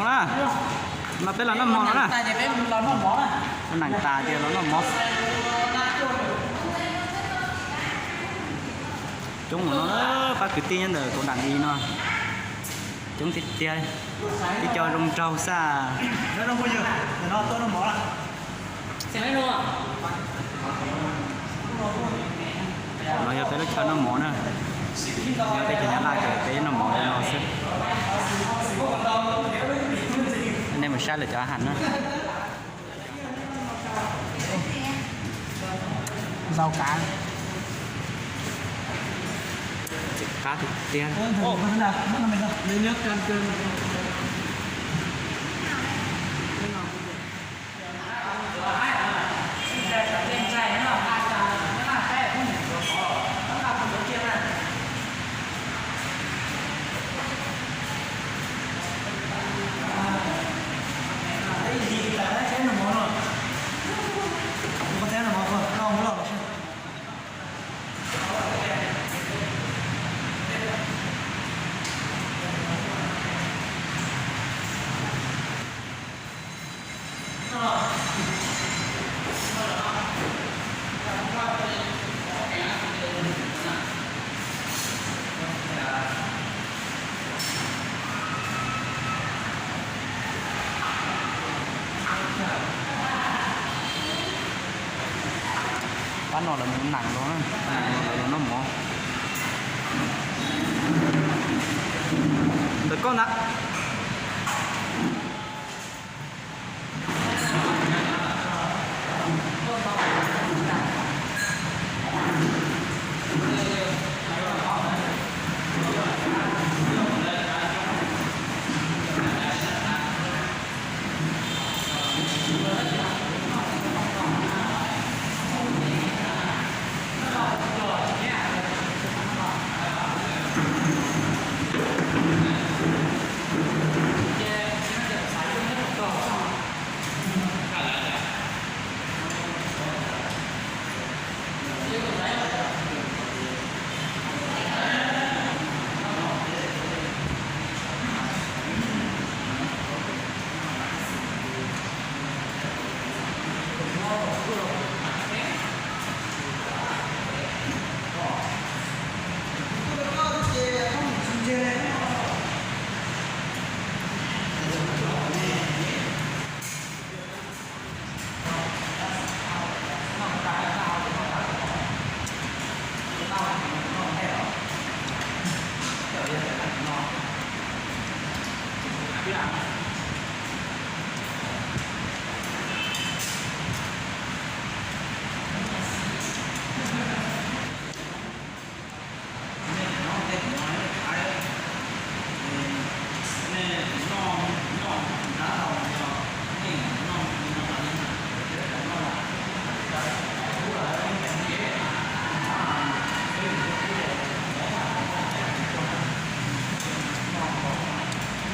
Mas peb los noj mov no na. Ua nees tas ces los noj mov. Coob mus no, pab kwv tij nyob ntawm Tov Dam Is no coob tiag tiag. Ib co zoo nraug xwb. No yog peb lub chaw noj mov na. Yog teb chaws Nyab Laj ces peb noj mov li no xwb. Nej mus saib lawv cov has na. Ntxaus kav. Qab tiag tiag. Pab no lawv mus nees los, nees los lawv los noj mov. Ntawm koj ntag.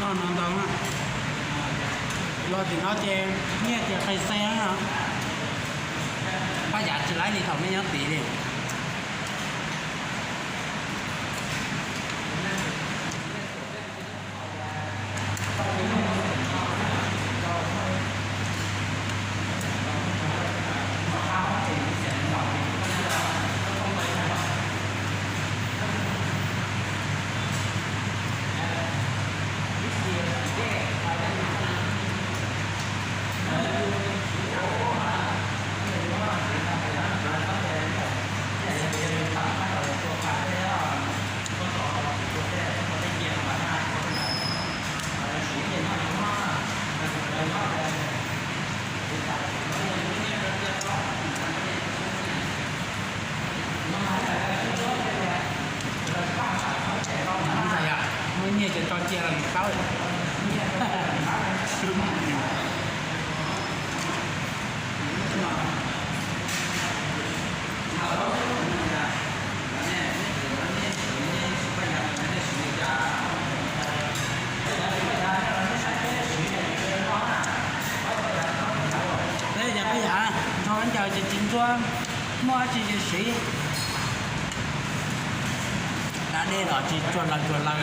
Noj no ntau, los tim no ces nyiaj ces qis xees no. Paj Yam tsis laib li thaum nej nyob tid li. Muab nyiaj ces tso cia los mus paub. Peb yam, peb yam nrog ncaws ces tsis ntsuab, muaj dab tsi ces siv. Da dej los tsis tsuag laws tsuag laws.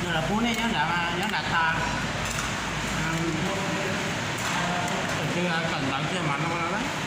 Pub nej nyob nram, nyob nram tas. Tus twg kawm ntawv kiag mas no lawm.